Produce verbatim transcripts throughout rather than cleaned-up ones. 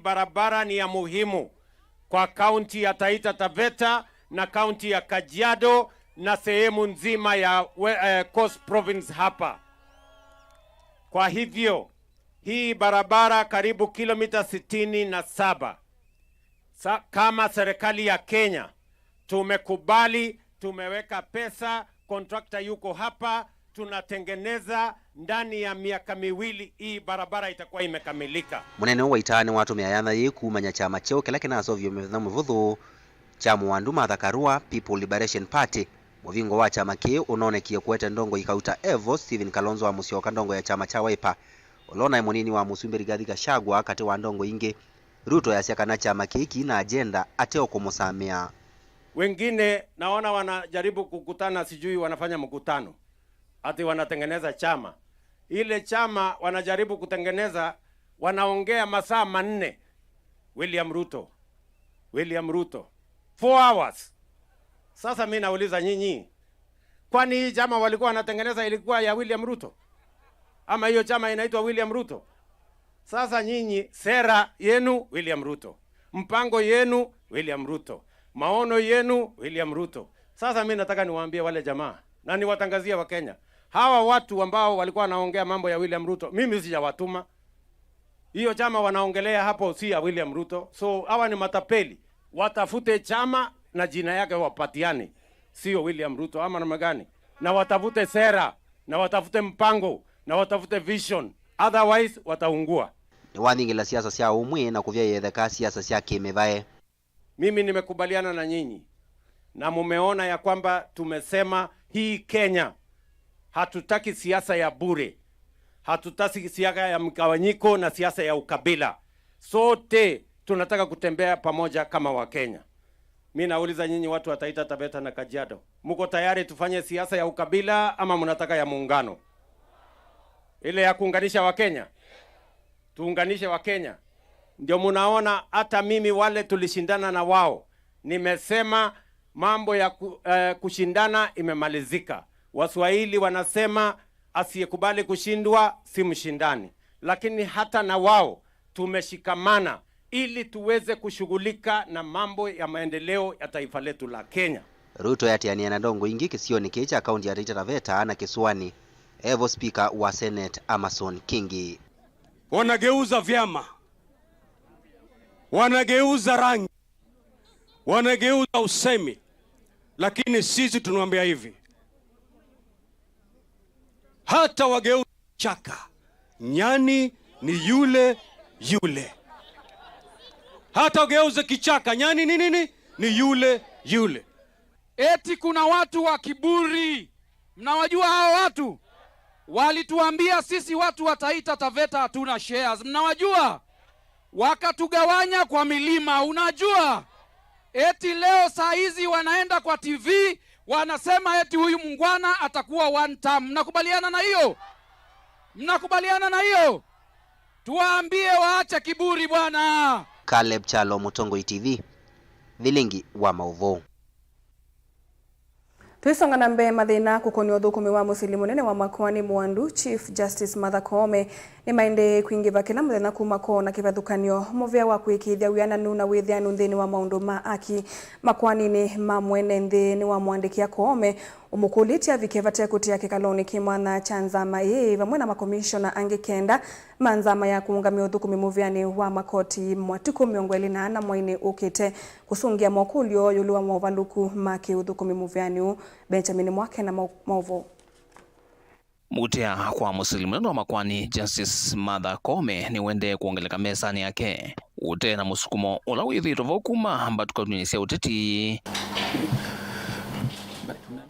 Barabara ni ya muhimu kwa kaunti ya Taita Taveta na kaunti ya Kajiado na sehemu nzima ya we-, eh, Coast Province hapa. Kwa hivyo, hii barabara karibu kilomita sitini na saba. Sa-, kama serikali ya Kenya, tumekubali, tumeweka pesa, contractor yuko hapa, tunatengeneza, ndani ya miaka miwili hii barabara itakuwa imekamilika. Mũnene ũũ wa ita nĩwatũmĩa yatha yĩĩ kumany'a kyama kyeũ kĩla kĩnaseũvie mĩthenya mĩvũthũ kya Mũwandu Martha Karua, People Liberation Party. Mũvingo wa kyama kĩĩ ũnoonekie kũete ndongoi kauta evo Stephen Kalonzo wa Musyoka ndongoi ya kyama kya Wiper, ũla ũnaĩ mũnini wa Mũsumbĩ Rigathi Gachagua, katĩ wa ndongoi ingĩ. Ruto easya kana kyama kĩĩ kĩna agenda ate o kũmũsamĩa. Wengine naona wanajaribu kukutana, sijui wanafanya mkutano, ati wanatengeneza chama. Ile chama wanajaribu kutengeneza, wanaongea masaa manne. William Ruto, William Ruto, four hours. Sasa mi nauliza nyinyi, kwani hii chama walikuwa wanatengeneza ilikuwa ya William Ruto? Ama hiyo chama inaitwa William Ruto? Sasa nyinyi, sera yenu William Ruto, mpango yenu William Ruto, maono yenu William Ruto. Sasa mi nataka niwaambie wale jamaa na niwatangazie Wakenya, hawa watu ambao walikuwa wanaongea mambo ya William Ruto, mimi sijawatuma. Hiyo chama wanaongelea hapo si ya William Ruto. So hawa ni matapeli. Watafute chama na jina yake wapatiane, sio William Ruto ama namna gani? Na watafute sera, na watafute mpango, na watafute vision. Otherwise wataungua. Nĩwathingĩla siasa sya ũmwe na kũvya yetheka siasa sya kĩmĩvae. Mimi nimekubaliana na nyinyi na mumeona ya kwamba tumesema hii Kenya hatutaki siasa ya bure, hatutaki siasa ya mgawanyiko na siasa ya ukabila. Sote tunataka kutembea pamoja kama Wakenya. Mi nauliza nyinyi watu wa Taita Taveta na Kajiado, mko tayari tufanye siasa ya ukabila ama mnataka ya muungano? Ile ya kuunganisha Wakenya? Tuunganishe Wakenya. Ndio munaona hata mimi wale tulishindana na wao, nimesema mambo ya ku, eh, kushindana imemalizika. Waswahili wanasema asiyekubali kushindwa si mshindani. Lakini hata na wao tumeshikamana ili tuweze kushughulika na mambo ya maendeleo ya taifa letu la Kenya. Ruto eatĩanĩa na ndongo ingĩ kĩsionĩ kĩĩ kya kaunti ya Taita Taveta na kĩsũanĩ, evo spika wa Senate Amason Kingi. Wanageuza vyama, wanageuza rangi, wanageuza usemi, lakini sisi tunawaambia hivi, hata wageuze kichaka, nyani ni yule yule. Hata wageuze kichaka, nyani ni nini? Ni yule yule. Eti kuna watu wa kiburi. Mnawajua hao watu? Walituambia sisi watu wa Taita Taveta hatuna shares. Mnawajua? Wakatugawanya kwa milima. Unajua? Eti leo saa hizi wanaenda kwa T V, wanasema eti huyu mungwana atakuwa one term. Mnakubaliana na hiyo? Mnakubaliana na hiyo? Tuwaambie waache kiburi bwana. Caleb Kyalo, Mũtongoi T V, Vilingi wa Maũvoo. Tũisonga na mbee, mathĩna kũkũnĩa ũthũkũmi wa mũsili mũnene wa makoani Mũwandu, Chief Justice Martha Koome, nĩmaendee kwingĩva kĩla mũthenya kuma koo na kĩvathũkany'o. Mũvea wa kũĩkĩĩthya wĩananu na wĩthĩanu nthĩnĩ wa maũndũ ma aki makoaninĩ ma mwene nthĩ nĩwamũandĩkĩa Koome, ũmũkũlĩtye avike vate kũtĩa kĩkalonĩ kĩmwanya kya nzama ĩĩ vamwe na makomishona angĩ kenda ma nzama ya kũũngamĩa ũthũkũmi mũvĩanĩ wa makoti matukũ mĩongo ĩlĩ na ana mwainĩ ũkĩte. Kũsũngĩa mokũlyo ĩũlũ wa movalũku ma kĩũthũkũmi mũvĩanĩ ũũ, Benjamin Mwake na mau-, maũvoo. Mũtea kwa mũsili mũnene wa makoani, Justice Martha Koome, nĩwendee kwongeleka mesanĩ yake ũte na mũsukumo ũla wĩthĩĩtwe vo kuma mbatũkanonĩ sya ũteti.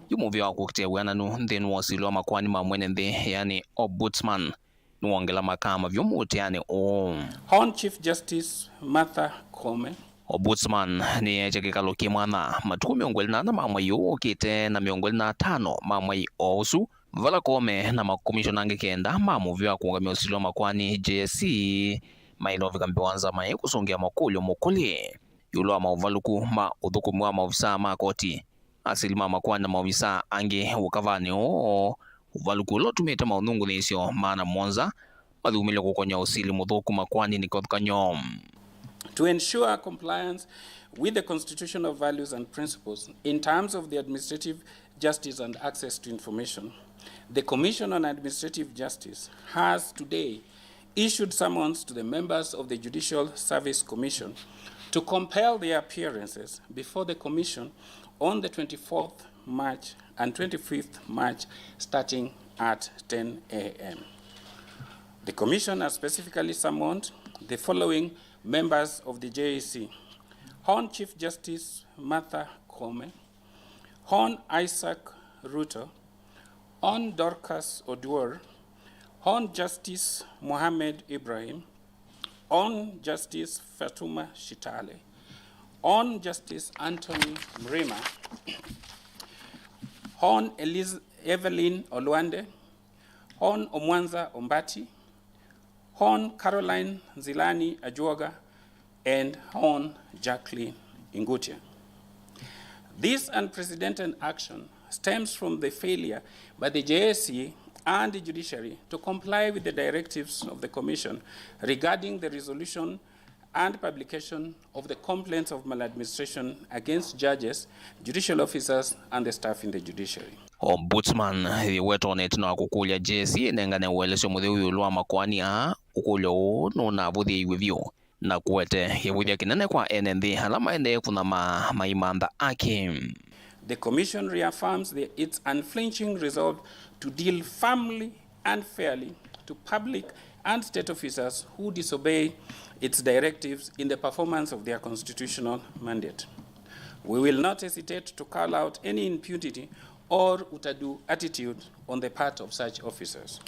Yu mũvĩa wa kũkitĩa wĩananu nthĩnĩ wa ũsili wa makoani ma mwene nthĩ, yani Ombudsman, nĩwongela makaa mavyũ mũteanĩ ũũ. Hon Chief Justice Martha Koome. Ombudsman nĩyeekya kĩkalo kĩ mwanya matukũ mĩongo ĩlĩ na ana ma mwei ũũ ũkĩte na mĩongo ĩlĩ na atano ma mwei o ũsu, vala Koome na makomishona angĩ kenda ma mũvĩa wa kũũngamĩa ũsili wa makoani, J S C, maĩle ũvika mbee wa nzama ĩĩ kũsũngĩa makũlyo mũkũlye ĩũlũ wa maũvalũku ma ũthũkũmi wa maovisaa ma koti, asili ma makoani na maovisaa angĩ ũkavanĩ ũũ, ũvalũku ũla ũtumĩte maũnyungunyĩsyo maana mũonza mathyũmĩlw'a kũkony'a ũsili mũthũku makoani nĩ kĩvathũkany'o. To ensure compliance with the constitutional values and principles in terms of the administrative justice and access to information, the Commission on Administrative Justice has today issued summons to the members of the Judicial Service Commission to compel their appearances before the Commission on the twenty-fourth March and twenty-fifth March, starting at ten a m. The Commission has specifically summoned the following members of the J A C: Hon Chief Justice Martha Koome, Hon Isaac Ruto, Hon Dorcas Oduor, Hon Justice Mohamed Ibrahim, Hon Justice Fatuma Shitale, Hon Justice Anthony Mrima, Hon Eliz-, Evelyn Olwande, Hon Omwanza Ombati, Hon Caroline Nzilani Ajuoga, and Hon Jacqueline Ingutia. This unprecedented action stems from the failure by the J S C and the judiciary to comply with the directives of the Commission regarding the resolution and publication of the complaints of maladministration against judges, judicial officers, and the staff in the judiciary. Ombudsman yĩwetwa ĩtina wa kũkũlya J S C ĩnengane ũelesyo mũtheu ĩũlũ wa makoani aa. Ũkũlyo ũũ nũnavũthĩiw'e vyũ na kũete kĩvũthya kĩnene kwa ene nthĩ ala maendee kũnyamaa maimantha aki. The Commission reaffirms the, its unflinching resolve to deal firmly and fairly to public and state officers who disobey its directives in the performance of their constitutional mandate. We will not hesitate to call out any impunity or utadu attitude on the part of such officers.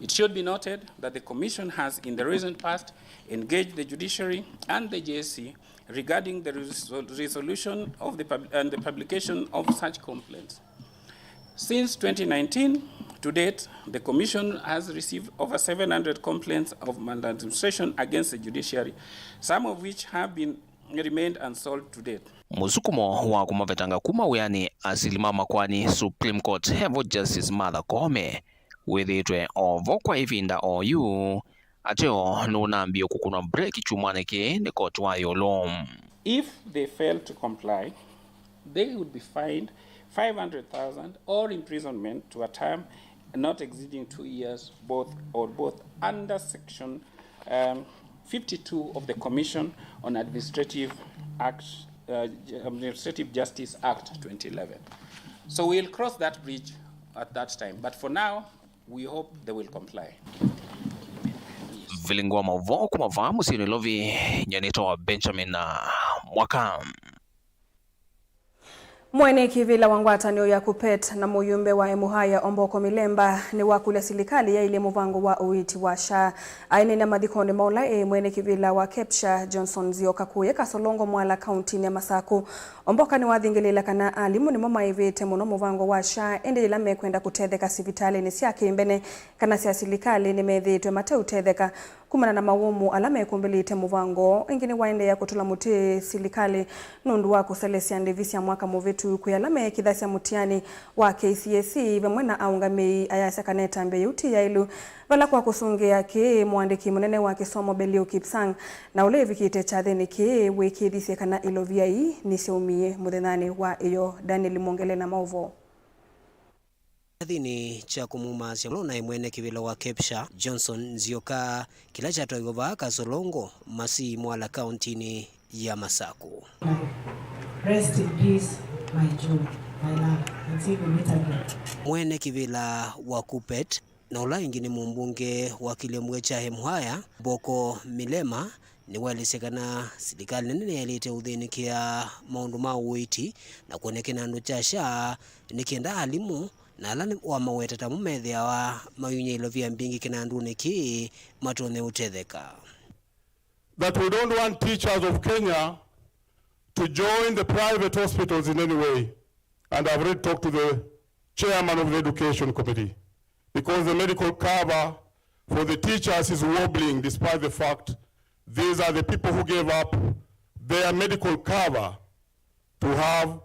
It should be noted that the Commission has, in the recent past, engaged the judiciary and the J S C regarding the resol-, resolution of the pub-, and the publication of such complaints. Since twenty nineteen, to date, the Commission has received over seven hundred complaints of maladministration against the judiciary, some of which have been remained unsolved to date. Mũsukumo wa kũmavetanga kuma wĩanĩ asili ma makoani Supreme Court he vo Justice Martha Koome wĩthĩĩtwe o vo kwa ĩvinda o yu, ateo nũnambie kũkũnwa break kyumwanĩ kĩĩ nĩ koti wa ĩũlũ. If they fail to comply, they would be fined five hundred thousand or imprisonment to a term not exceeding two years, both or both under section, um, fifty-two of the Commission on Administrative Act, uh, Administrative Justice Act twenty eleven. So we'll cross that bridge at that time. But for now, we hope they will comply. Vilingi wa maũvoo kuma vaa mũsyĩ Nairobi, nyie nĩtawa Benjamin, uh, Mwaka. Mwene kĩvĩla wa ngwatanĩo ya KUPPET na mũyumbe wa Emuhaya Omboko Milemba nĩwakũlya silikalĩ yaĩlye mũvango wa ũiiti wa SHA. Aineena mathikonĩ ma ũla e mwene kĩvĩla wa KEPSHA, Johnson Nzioka, kũya Kasolongo Mwala, kauntinĩ ya Masaku, Omboka nĩwathingĩlĩĩla kana alimũ nĩmo maĩvĩte mũno mũvango wa SHA, ĩndĩ yĩla mekwenda kũtetheka sivitalĩnĩ sya kĩmbene kana sya silikalĩ nĩmethĩĩtwe mateũtetheka. Kumana na mawũmũ ala mekũmbĩlĩte mũvango, ĩngĩ nĩwaendeea kũtũla mũtĩ silikalĩ nũndũ wa kũselesya ndĩvi sya mwaka mũvĩtu kwĩ ala meekĩthasya mũtiani wa K C S E vamwe na aũngamĩi ayasya kana ĩtambya yĩu ti yaĩlu. Vala kwa kũsũngĩa kĩĩ, mũandĩki mũnene wa kĩsomo Belio Kipsang, na ũla ĩvikĩte kyathĩnĩ kĩĩ, wĩkĩĩthisye kana ilovia ii nĩsyaumie mũthenyanĩ wa ĩyo. Daniel Mwongele na maũvoo. Kyathĩnĩ kya kũmumaasya mũno naĩ mwene kĩvĩla wa KEPSHA, Johnson Nzioka, kĩla kyatwaiwe vaa Kasolongo, Masii Mwala, kauntinĩ ya Masaku. Rest in peace, my Joe, my love. Until we meet again. Mwene kĩvĩla wa KUPPET na ũla ĩngĩ nĩ mũmbunge wa kĩlĩmbwe kya Emuhaya, Omboko Milemba, nĩwaelesya kana silikalĩ nene nĩyaĩlĩte ũthĩnĩkĩa maũndũ ma ũiiti na kwonekana andũ kya SHA nĩ kenda alimũ na ala nĩ wamaweta tamo methĩawa mayunya ilovia mbingĩ kĩnandũnĩ kĩĩ matonye ũtetheka. That we don't want teachers of Kenya to join the private hospitals in any way. And I've already talked to the chairman of the education committee, because the medical cover for the teachers is wobbling, despite the fact these are the people who gave up their medical cover to have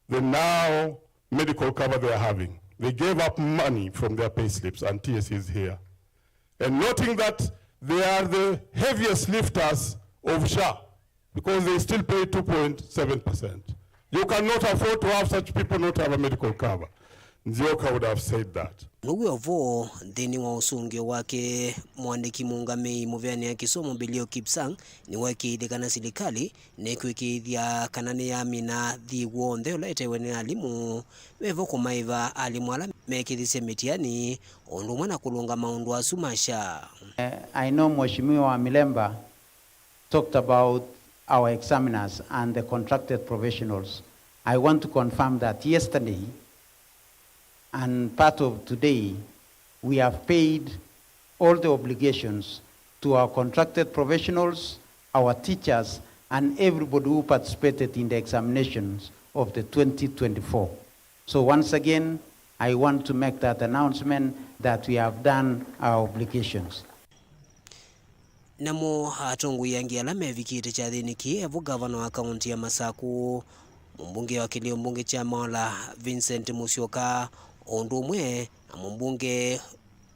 the now medical cover they are having. They gave up money from their pay slips, and T S C is here. And noting that they are the heaviest lifters of SHA, because they still pay two point seven percent. You cannot afford to have such people not have a medical cover. Nzioka would have said that. Nũw'o vo, nthĩnĩ wa ũsũngĩo wake, mũandĩki mũũngamĩi mũvĩanĩa kĩsomo Belio Kipsang nĩweekĩĩthye kana silikalĩ nĩkwĩkĩĩthya kana nĩyamina thiĩ w'onthe ũla etewe nĩ alimũ, vevo kũmaĩva alimũ ala mekĩthisye mĩtiani, o ũndũ ũmwe na kũlũnga maũndũ asu ma SHA. Eh, I know Mheshimiwa Milemba talked about our examiners and the contracted professionals. I want to confirm that yesterday and part of today, we have paid all the obligations to our contracted professionals, our teachers, and everybody who participated in the examinations of the twenty twenty-four. So once again, I want to make that announcement that we have done our obligations. Namo atongoi angĩ ala mevikĩte kyathĩnĩ kĩĩ evo ngavana wa kaũntĩ ya Masaku, mũmbunge wa kĩlĩo mbunge kya Mawala Vincent Musyoka, o ũndũ ũmwe na mũmbunge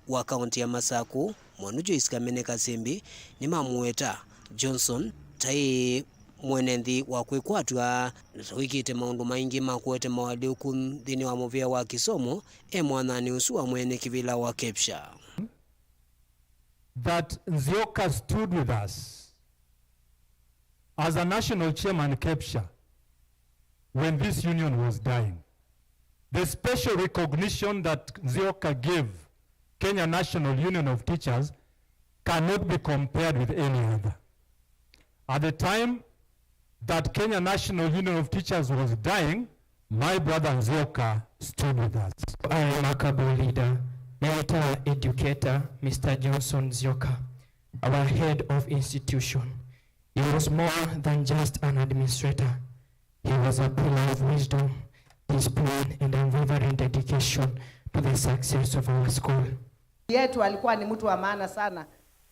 wa kaũntĩ ya Masaku, Mwanu Joyce Kamene Kasembi, nĩmamũweta Johnson taĩ mwene nthĩ wa kwĩkwatw'a na ta wĩkĩte maũndũ maingĩ ma kũete mawalyũku nthĩnĩ wa mũvĩa wa kĩsomo e mwathanĩ ũsu wa mwene kĩvĩla wa KEPSHA. That Nzioka stood with us as a national chairman, KEPSHA, when this union was dying. The special recognition that Nzioka gave Kenya National Union of Teachers cannot be compared with any other. At the time that Kenya National Union of Teachers was dying, my brother Nzioka stood with us. A remarkable leader, mentor, educator, Mister Johnson Nzioka, our head of institution. He was more than just an administrator. He was a pillar of wisdom, discipline, and unwavering dedication to the success of our school. Yetu alikuwa ni mtu wa maana sana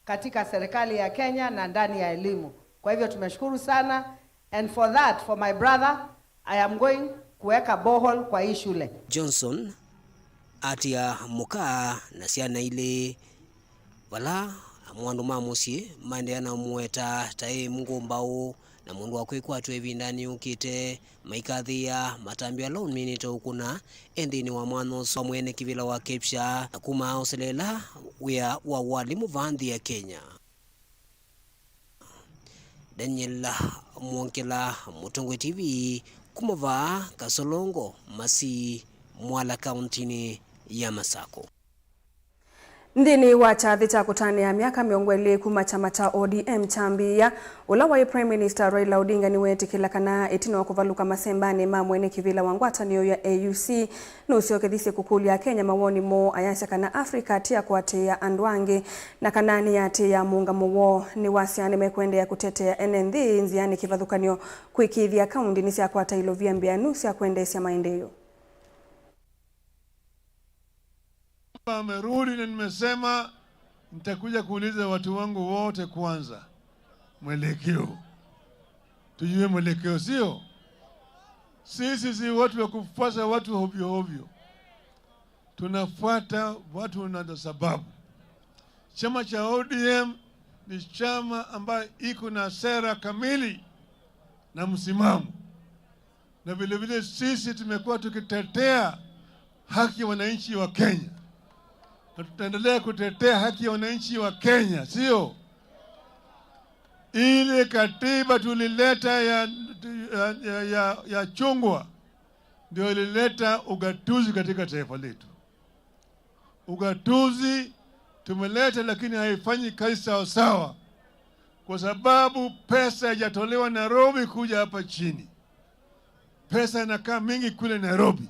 katika serikali ya Kenya na ndani ya elimu. Kwa hivyo tumeshukuru sana, and for that, for my brother, I am going kuweka borehole kwa hii shule. Johnson atia mũka na syana ilĩ, vala amwe andũ ma mũsyĩ maendeea na ũmũweta taĩ ngũmbaũ na mũndũ wa kwĩkwatw'a ĩvindanĩ yũkĩte, maikathĩĩa matambya ala ũminĩte ũkũna e nthĩnĩ wa mwanya ũsu wa mwene kĩvĩla wa KEPSHA, na kuma aoseleela wĩa wa ũalimũ vaa nthĩ ya Kenya. Daniel Mwongela, Mũtongoi T V, kuma vaa Kasolongo, Masii, Mwala, kaũntĩnĩ ya Masakũ. Nthĩnĩ wa kyathĩ kya kũtanĩa myaka mĩongo ĩlĩ kuma kyama kya O D M kyambĩĩa, ũla waĩ Prime Minister Raila Odinga nĩweetĩkĩla kana ĩtina wa kũvalũka masembanĩ ma mwene kĩvĩla wa ngwatanĩo ya A U C, nũsyokethisye kũkũlya Akenya mawoni moo, ayasya kana Africa ti ya kũatĩĩa andũ angĩ, na kana nĩyatĩĩaa mũũngamo woo. Nĩwasya nĩmekũendeea kũtetea ene nthĩ nzĩanĩ kĩvathũkany'o kwĩkĩĩthya kaũndĩ nĩsyakwata ilovia mbĩanu sya kwendeesya maendeeo. Amerudi na nimesema nitakuja kuuliza watu wangu wote kwanza mwelekeo, tujue mwelekeo, sio? Sisi si watu wa kufuasa watu hovyo hovyo, tunafuata watu na sababu. Chama cha O D M ni chama ambayo iko na sera kamili na msimamo. Na vile vile sisi tumekuwa tukitetea haki ya wananchi wa Kenya. Na tutaendelea kutetea haki ya wananchi wa Kenya, sio? Ile katiba tulileta ya, ya, ya, ya, ya chungwa ndio ilileta ugatuzi katika taifa letu. Ugatuzi tumeleta, lakini haifanyi kazi sawa sawa, kwa sababu pesa haijatolewa Nairobi kuja hapa chini. Pesa inakaa mingi kule Nairobi.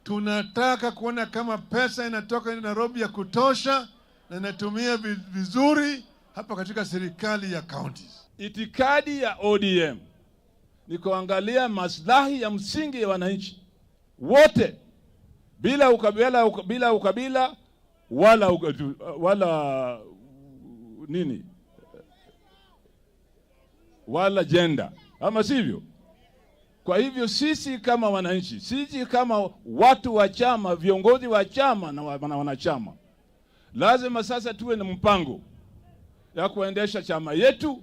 Tunataka kuona kama pesa inatoka Nairobi ya kutosha na inatumia vi-, vizuri hapa katika serikali ya counties. Itikadi ya O D M ni kuangalia maslahi ya msingi ya wananchi wote, bila ukabila, uka-, bila ukabila, wala uka-, wala nini, wala gender, ama sivyo? Kwa hivyo sisi kama wananchi, sisi kama watu wa chama, viongozi wa chama na wa-, na wanachama, lazima sasa tuwe na mpango ya kuendesha chama yetu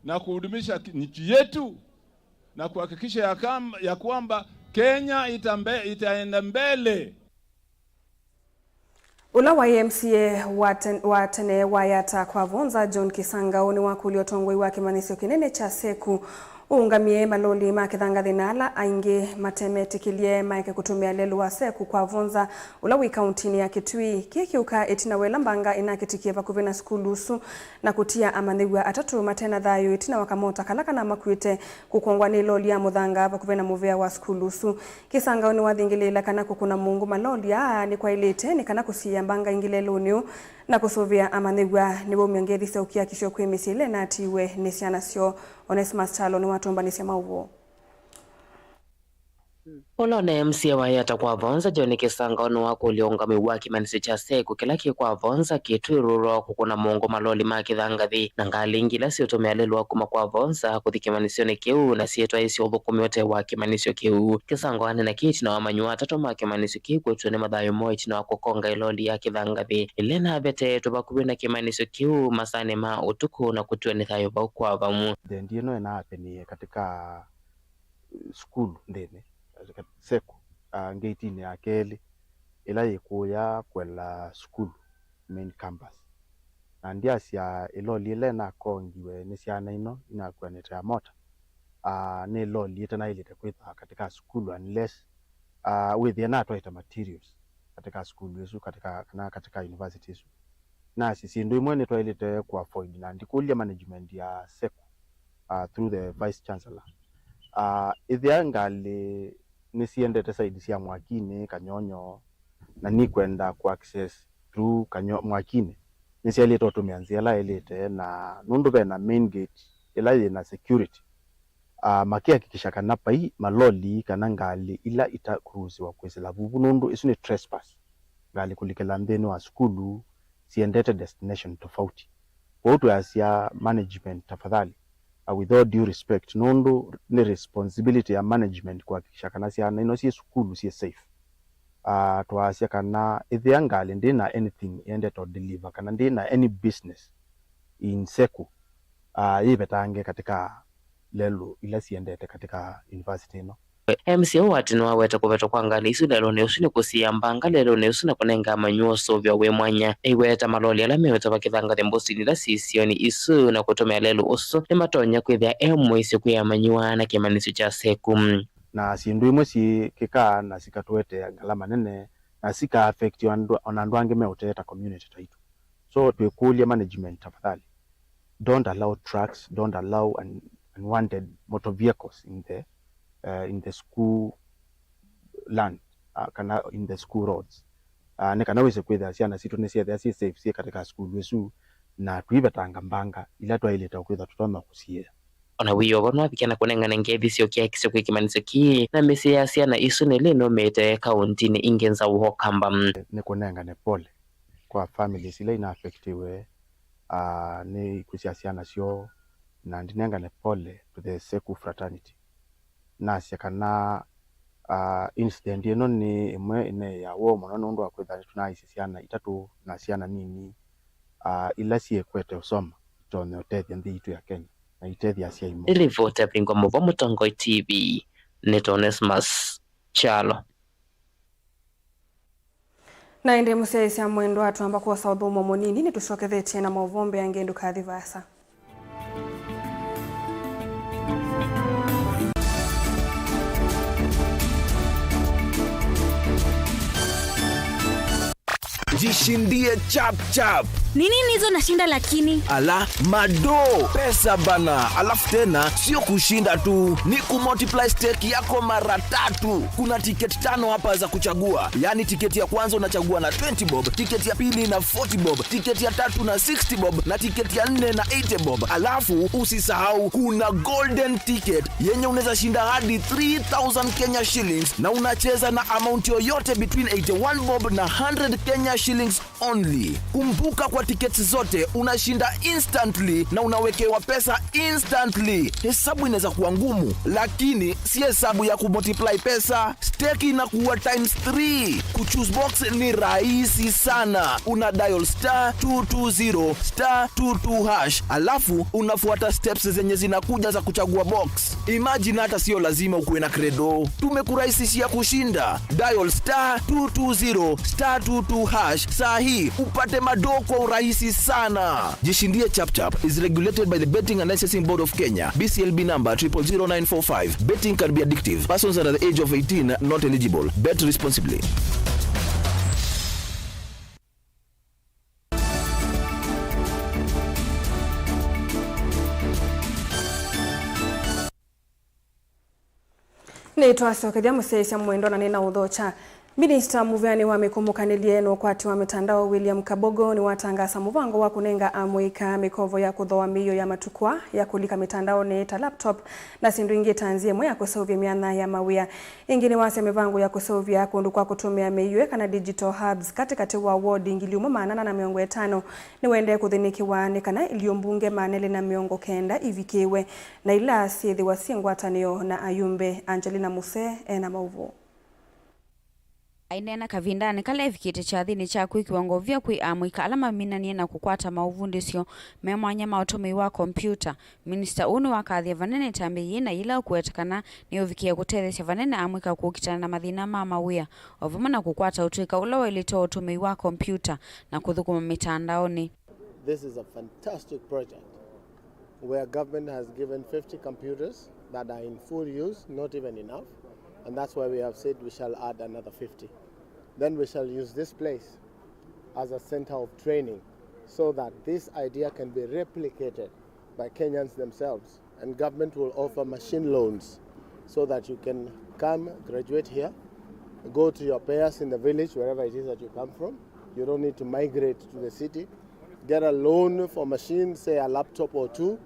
na kuhudumisha ki-, nchi yetu na kuhakikisha ya kam-, ya kwamba Kenya itambe-, itaenda mbele. Ũla waĩ M C A wa ten-, wa tene wa Yatta kwa Vonza, John Kisangaũ, nĩwakũlya ũtongoi wa kĩmanyĩsyo kĩnene kya seku ũũngamĩe maloli ma kĩthangathĩ na ala aingĩ matemetĩkĩlye maeke kũtũmĩa lelũ wa seku kwa Vonza, ũla wĩ kauntinĩ ya Kitui. Kĩĩ kĩũka ĩtina wa ĩla mbanga ĩnakĩtikie vakuvĩ na sukulu ũsu na kũtia amanyĩw'a atatũ mate na thayũ ĩtina wa kamota kala kanamakuĩte kũkongwa nĩ loli ya mũthanga vakuvĩ na mũvĩa wa sukulu ũsu. Kisangaũ nĩwathingĩlĩĩla kana kũkũna mũngũ maloli aa nĩkwaĩlĩte nĩ kana kũsiĩĩa mbanga ĩngĩ lelũnĩ ũũ na kũsũvĩa amanyĩw'a nĩvaumya ngethi sya ũkiakisyo kwĩ mĩsyĩ ĩla ĩnatiiwe nĩ syana syoo. Onesmus Kyalo nĩwatũmbanĩsya maũvoo. Ũla ũnaĩ M C A wa Yatta kwa Vonza, John Kisangaũ, nĩwakũlya ũũngamĩi wa kĩmanyĩsyo kya seku kĩla kĩ kwa Vonza kĩtw'ĩrũlwa kũkũna mũngũ maloli ma kĩthangathĩ na ngalĩ ingĩ ila siũtũmĩa lelũ wa kuma kwa Vonza kũthi kĩmanyĩsyonĩ kĩu na syĩtwaĩĩsya ũthũkũmi ũte wa kĩmanyĩsyo kĩu. Kisangaũ aneena kĩĩ ĩtina wa amanyĩw'a atatũ ma kĩmanyĩsyo kĩu kwĩtw'a nĩ mathayũ moo ĩtina wa kũkonga ĩloli ya kĩthangathĩ ĩla ĩnaveteetwe vakuvĩ na kĩmanyĩsyo kĩu masaanĩ ma ũtukũ na kũtiwa nĩ thayũ vau kwa vau. Thendi ĩno ĩnaapenie katika sukulu nthĩnĩ, seku, ah, ngeitinĩ ya kelĩ ĩla yĩkũya kwela sukulu, main campus. Na ndyasya ĩloli ĩla ĩnakongiwe nĩ syana ino inakuanĩte ya mota, ah, nĩ ĩloli ĩtanaĩlĩte kwĩthwa katika sukulu unless, ah, wĩthĩe natwaĩte materials katika sukulu ĩsu, katika, kana katika university ĩsu. Nasĩ syĩndũ imwe nĩtwaĩlĩte kũ avoid, na ndikũlya management ya seku, uh, through the vice chancellor. Uh, ĩthĩa ngalĩ nĩsiendete side sya Mwakinĩ, Kanyonyo, na nikwenda kũ access through Kanyo-, Mwakinĩ, nĩsyaĩlĩte ũtũmĩa nzĩa ĩla yaĩlĩte, na nũndũ vena main gate ĩla yĩna security, uh, makĩhakikisha kana vai maloli kana ngalĩ ila itakũruhusiwa kwĩsĩla vuvu, nũndũ ĩsu nĩ trespass, ngalĩ kũlikĩla nthĩnĩ wa sukulu siendete destination tofauti. Kwoou twĩasya management, tafadhali, uh, with all due respect, nũndũ nĩ responsibility ya management kuhakikisha kana syana ino syĩ sukulu syĩ safe. Uh, twaasya kana ĩthĩa ngalĩ ndĩna anything yendete deliver kana ndĩna any business in seku, uh, yĩvetange katika lelũ ila siendete katika university ĩno. M C A wa tene nĩwaweta kũvetwa kwa ngalĩ isu lelũnĩ ũsu nĩ kũsiĩĩa mbanga lelũnĩ ũsu na kũnenga amanyĩw'a ũsũvĩo wĩ mwanya. Aiweta maloli ala meũtava kĩthangathĩ mbũsinĩ ila syĩ isionĩ isu na kũtũmĩa lelũ ũsu nĩmatonya kwĩthĩa e mũisyo kwĩ amanyĩw'a na kĩmanyĩsyo kya seku. Na syĩndũ imwe syĩkĩkaa na sikatũetee ngalama nene na sika affect andũ, ona andũ angĩ meũtee ta community taitũ. So twĩkũlya management, tafadhali, don't allow trucks, don't allow un-, unwanted motor vehicles in the, uh, in the school land, uh, kana in the school roads. Uh, nĩ kana wĩse kwĩthĩa syana sitũ nĩsyethĩa syĩ safe syĩ katika sukulu ĩsu, na tũivetanga mbanga ila twaĩlĩte kwĩthwa tũtonya kũsiĩĩa. Ona wĩoo vo nĩwavikie na kũnengane ngethi sya ũkiakisyo kwĩ kĩmanyĩsyo kĩĩ na mĩsyĩ ya syana isu nĩ ĩla ĩnũmĩte kaũntinĩ ingĩ nzaũ wa Ũkamba. Nĩ kũnengane pole kwa families ila ina affectiwe, ah, nĩ ikw'ũ sya syana syoo, na ndinengane pole to the Seku fraternity. Nasya kana, ah, incident ĩno nĩ ĩmwe ĩneea woo mũno nũndũ wa kwĩthĩa nĩtũnaaisye syana itatũ na syana nini, ah, ila syĩkwete ũsoma itonye ũtethya nthĩ yitũ ya Kenya na itethya asyai moo. Nĩ livoti ya Vingwa Mũvo, Mũtongoi T V, nĩ Onesmus Kyalo. Na ĩndĩ mũsyaĩĩsya mwendwa, twamba kwosa ũthũmũo mũnini, nĩtũsyokethetye na maũvoo mbeange, ndũkathi vaasa. Jishindie chap chap. Ni nini hizo nashinda lakini? Ala, mado, pesa bana. Alafu tena, sio kushinda tu, ni kumultiply stake yako mara tatu. Kuna tiketi tano hapa za kuchagua. Yaani tiketi ya kwanza unachagua na twenty bob, tiketi ya pili na forty bob, tiketi ya tatu na sixty bob, na tiketi ya nne na eighty bob. Alafu usisahau kuna golden ticket yenye unaweza shinda hadi three thousand Kenya shillings, na unacheza na amount yoyote between eighty-one bob na hundred Kenya shillings only. Kumbuka, kwa tickets zote, unashinda instantly na unawekewa pesa instantly. Hesabu inaweza kuwa ngumu, lakini si hesabu ya kumultiply pesa. Stake inakuwa times three. Kuchoose box ni rahisi sana. Una dial star two two zero star two two hash, alafu unafuata steps zenye zinakuja za kuchagua box. Imagine, hata sio lazima ukuwe na Credo. Tumekurahisishia kushinda. Dial star two two zero star two two hash saa hii upate madoo kwa urahisi sana. Jishindie Chap Chap is regulated by the Betting and Licensing Board of Kenya, B C L B number triple zero nine four five. Betting can be addictive. Persons under the age of eighteen not eligible. Bet responsibly. Nĩtwasokethya mũsyaĩĩsya mwendwa na nĩnaũthokya. Minista mũvĩanĩ wa mĩkũmũkanĩlye na ũkwati wa mĩtandao William Kabogo nĩwatangaasa mũvango wa kũnenga amũika mĩkovo ya kũthooa mĩio ya matukũ aa ya kũlika mĩtandaonĩ ta laptop na syĩndũ ingĩ ta nzĩa ĩmwe ya kũseũvya myanya ya mawĩa. Ĩngĩ nĩwasya mĩvango ya kũseũvya kũndũ kwa kũtũmĩa mĩio kana digital hubs katĩkatĩ wa ward ngili ĩmwe maana ana na mĩongo ĩtano nĩwaendee kũthĩnĩkĩwa nĩ kana iliũ mbunge maana elĩ na mĩongo kenda ivikĩĩwe na ila syĩthĩwa syĩ ngwatanĩo na ayumbe. Angelina Musee ena maũvoo. Aineena kavindanĩ kala evikĩte kyathĩnĩ kya kwĩkĩwa ngovia kwĩ amũika ala maminanie na kũkwata maũvundĩsyo me mwanya ma ũtũmĩi wa kompiuta, minista ũũ nĩwakathie vanene ĩtambya yĩĩ na yĩla ũkũweta kana nĩyũvikĩe kũtetheesya vanene amũika kũkitana na mathĩna ma mawĩa, o vamwe na kũkwata ũtũĩka ũla waĩlĩte wa ũtũmĩi wa kompiuta na kũthũkũma mĩtandaonĩ. This is a fantastic project where government has given fifty computers that are in full use, not even enough, and that's why we have said we shall add another fifty. Then we shall use this place as a center of training so that this idea can be replicated by Kenyans themselves, and government will offer machine loans so that you can come, graduate here, go to your pairs in the village, wherever it is that you come from. You don't need to migrate to the city. Get a loan for machines, say a laptop or two,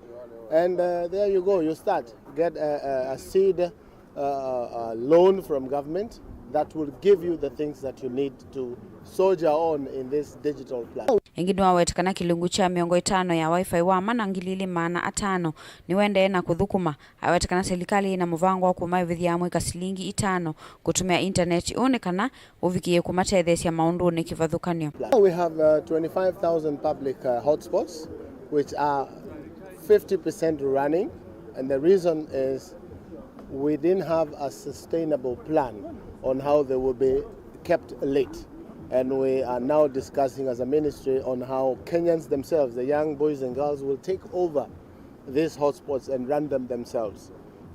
and, uh, there you go, you start. Get a, a, a seed, uh, uh, loan from government that will give you the things that you need to soldier on in this digital plan. Ĩngĩ nĩwaweta kana kĩlungu kya mĩongo ĩtano ya Wi-Fi wa mana ngili ilĩ maana atano nĩwaendee na kũthũkũma. Aweta kana silikalĩ ĩna mũvango wa kũmaĩvĩthya amũika silingi itano kũtũmĩa intaneti ũũ nĩ kana ũvikĩe kũmatetheesya maũndũnĩ kĩvathũkany'o. We have, uh, twenty-five thousand public, uh, hotspots, which are fifty percent running, and the reason is we didn't have a sustainable plan on how they will be kept lit. And we are now discussing as a ministry on how Kenyans themselves, the young boys and girls, will take over these hotspots and run them themselves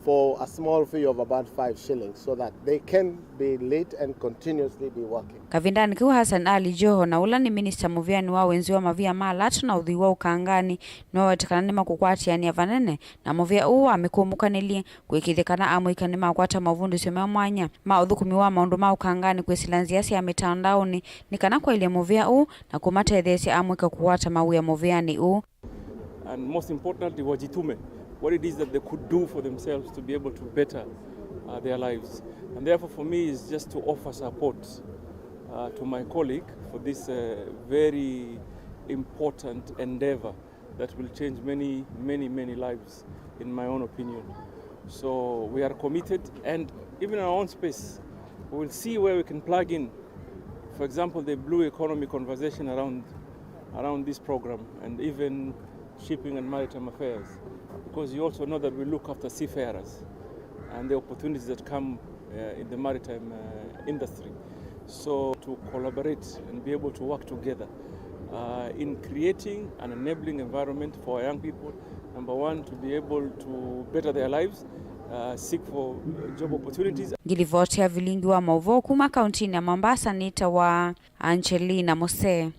for a small fee of about five shillings so that they can be lit and continuously be working. Kavindanĩ kau, Hassan Ali Joho, na ũla nĩ minista mũvĩanĩ wa wenzĩ wa mavia ma lato na ũthwii wa ũkanganĩ, nĩwaweta kana nĩmakũkwatĩanĩa vanene na mũvĩa ũũ wa mĩkũmũkanĩlye kũĩkĩĩthya kana amũika nĩmakwata mavundĩsyo ma mwanya ma ũthũkũmi wa maũndũ ma ũkanganĩ kwĩsĩla nzĩa sya mĩtandaonĩ nĩ kana kwaĩlya mũvĩa ũũ na kũmatetheesya amũika kũkwata mawĩa mũvĩanĩ ũũ. And most importantly, wajitume what it is that they could do for themselves to be able to better, uh, their lives. And therefore, for me, is just to offer support, uh, to my colleague for this, uh, very important endeavor that will change many, many, many lives, in my own opinion. So we are committed, and even in our own space, we will see where we can plug in, for example, the blue economy conversation around, around this program, and even shipping and maritime affairs, because you also know that we look after seafarers and the opportunities that come, uh, in the maritime, uh, industry. So to collaborate and be able to work together, uh, in creating an enabling environment for our young people, number one, to be able to better their lives, uh, seek for job opportunities. Ngilivoti ya vilingi wa maũvoo kuma kauntinĩ ya Mombasa nĩ ta wa Angelina Musee.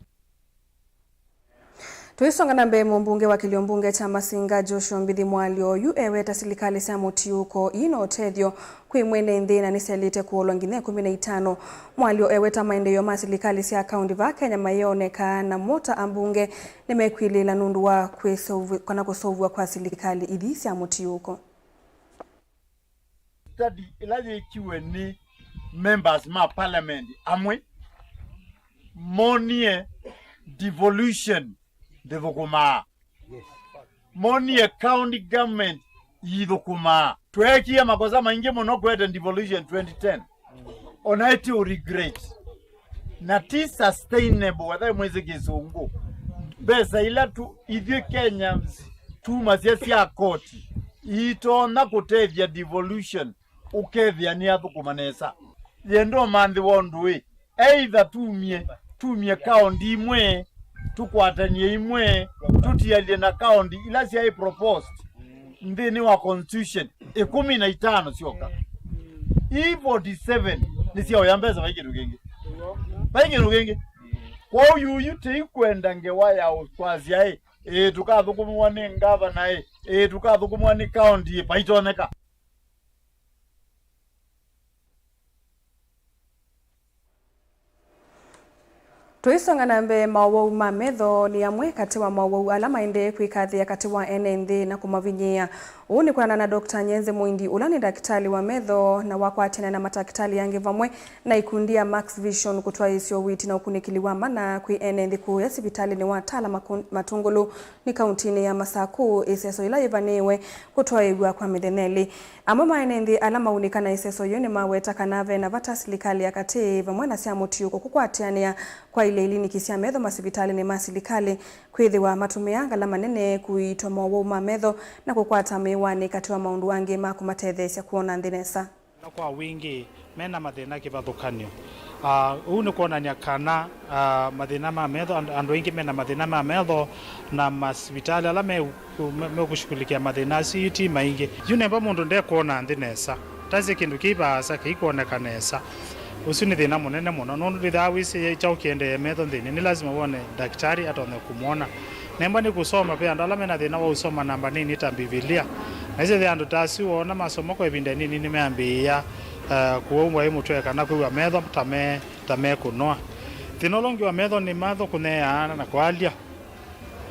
Tũisonga na mbee, mũmbunge wa kĩlio mbunge kya Masinga, Joshua Mbithi Mwalyo, oyu eweta silikalĩ sya mũtiũko ii na ũtethyo kwĩ mwene nthĩ na nĩsyaĩlĩte kũolwa nginya ĩkũmi na itano. Mwalyo eweta maendeeo ma silikalĩ sya kaunti vaa Kenya mayĩoneka, namo ta ambunge nĩmekwĩlĩĩla nũndũ wa kwĩseũvw'a kana kũseũvw'a kwa silikalĩ ithi sya mũtiũko. Study ĩla yĩkiwe nĩ members ma parliament amwe monie devolution ndĩthũkũmaa. Monie county government iithũkũmaa. Tweekie makosa maingĩ mũno kwete devolution twenty ten. Ona ĩtĩ ũ regret. Na ti sustainable, wetha mwĩsĩ kĩsũngũ. Mbesa ila tu, ithyĩ Kenyans tumasya sya koti, iitonya kũtethya devolution, ũkethĩa nĩ athũkũma nesa. Yenda ũmanthĩwa ũndũ ĩ, either tumie, tumie kaũndi imwe, tũkwatanie imwe, tũtialye na kaũndi ila syaĩ proposed nthĩnĩ wa constitution ĩkũmi na itano syoka. Ii forty seven nĩ sya ũya mbesa, vai kĩndũ kĩngĩ, vai kĩndũ kĩngĩ. Kwoou yuyu tĩikwenda ngewa ya kwasya ĩ, ĩĩ tũkathũkũmĩwa nĩ ngavana ĩ, ĩĩ tũkathũkũmĩwa nĩ kaũndi ĩ, vaitonyeka. Tũisonga na mbee, maũwau ma metho nĩ amwe katĩ wa maũwau ala maendee kwĩkathĩa katĩ wa ene nthĩ na kũmavinyĩĩa. Ũu nĩ kwĩanana na Doctor Nyenze Mũindi, ũla nĩ ndakĩtalĩ wa metho na wakwatene na matakĩtalĩ angĩ vamwe na ikundi ya Max Vision kũtwaĩĩsya ũiiti na ũkunĩkĩli wa mana kwĩ ene nthĩ kũũya sivitalĩnĩ wa Tala Makũ-, Matũngũlũ nĩ kauntinĩ ya Masakũ, ĩseso yĩla yĩvanĩĩwe kũtwaĩw'a kwa mĩthenya ĩlĩ. Amwe ma ene nthĩ ala maunĩka na ĩseso yĩu nĩmaweta kana ve na vata silikalĩ ya katĩ vamwe na sya mũtiũko kũkwatĩanĩa kwaĩlya iliniki sya metho masivitalĩnĩ ma silikalĩ, kwĩthĩwa matũmĩaa ngalama nene kũiitwa mowau ma metho na kũkwata mĩĩwanĩ katĩ wa maũndũ angĩ ma kũmatetheesya kwona nthĩ nesa. Na kwa wingĩ, mena mathĩna kĩvathũkany'o. Ah, ũu nĩ kwonany'a kana, ah, mathĩna ma metho, and-, andũ aingĩ mena mathĩna ma metho, na masivitalĩ ala me-, me-, mekũshughulikia mathĩna asu ti maingĩ. Yu nemba mũndũ ndekwona nthĩ nesa, tasye kĩndũ kĩ vaasa kĩikwoneka nesa. Ũsu nĩ thĩna mũnene mũno, nũndũ ndĩthaa wĩsĩ kyaũ kĩendee metho nthĩnĩ, nĩ lasima wone ndakitari atonye kũmwona. Nemba nĩ kũsoma, ve andũ ala mena thĩna wa ũsoma namba nini ta Mbivilia. Na ĩsĩ ve andũ ta asu woona masoma kwa ĩvinda nini nĩmeambĩĩa, eh, kũwau waĩ mũtwe kana kwĩw'a metho ta me, ta mekũnoa. Thĩna ũla ũngĩ wa metho nĩ matho kũnyeeana na kwalya.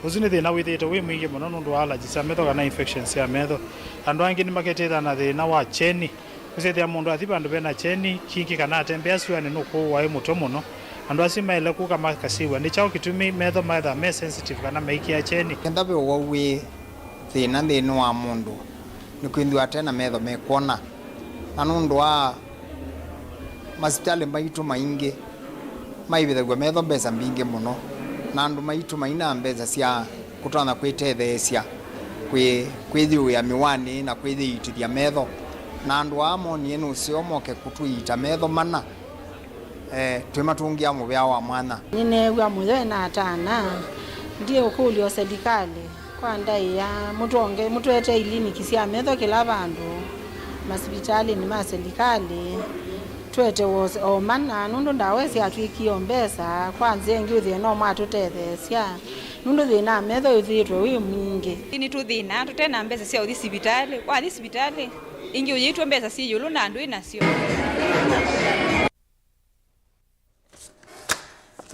Ũsu nĩ thĩna wĩthĩĩtwe wĩ mwingĩ mũno nũndũ wa allergies sya metho kana infections sya metho. Andũ angĩ nĩmaketĩtha na thĩna wa kyeni. Ũsyĩthĩa mũndũ athi vandũ vena kyeni kingĩ kana atembea syũanĩ nũkũũ waĩ mũtwe mũno. Andũ asu maĩle kũka makasiw'a nĩ kyaũ kĩtumi metho methĩwa me sensitive kana maikĩa kyeni. Kenda ve ũwau wĩ thĩna nthĩnĩ wa mũndũ, nĩkwĩthĩwa ate na metho mekwona. Na nũndũ wa masivitalĩ maitũ maingĩ maĩvĩthaw'a metho mbesa mbingĩ mũno, na andũ maitũ maina mbesa sya kũtonya kwĩtetheesya kwĩ-, kwĩyĩũĩa mĩwanĩ na kwĩyĩitĩthya metho. Na andũ aa monie nĩ ũseo moke kũtũiita metho mana, eh, twĩmatũngĩa mũvea wa mwanya. Nĩneew'a mũyo ena atana, ndiĩ ũkũlyo selikalĩ kwa ndaĩa, mũtwonge, mũtwete iliniki sya metho kĩla vandũ, masivitalĩnĩ ma selikalĩ, twete wos-, o mana, nũndũ ndawa ĩsyatw'ĩkie o mbesa, kwa nzĩa ĩngĩ ũthĩe no mwatũtetheesya, nũndũ thĩna wa metho wĩthĩĩtwe wĩ mwingĩ. Nĩtũthĩnaa tũte na mbesa sya ũthi sivitalĩ, wathi sivitalĩ, ĩngĩ ũyĩtw'a mbesa syĩ ĩũlũ na ndwĩ nasyo.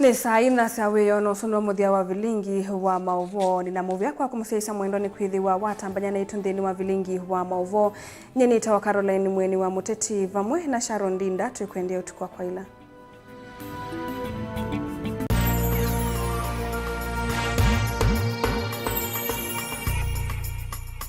Nĩ saa inya sya wĩoo na ũsu nĩw'o mũthya wa vilingi wa maũvoo. Nĩ na mũvea kwa kũmũsyaĩĩsya mwendwa nĩ kwĩthĩwa watambany'a naitũ nthĩnĩ wa vilingi wa maũvoo. Nyie nĩtawa Caroline Mweni wa Mũteti, vamwe na Sharon Ndinda, twĩkwendea ũtukũ wa kwaĩla.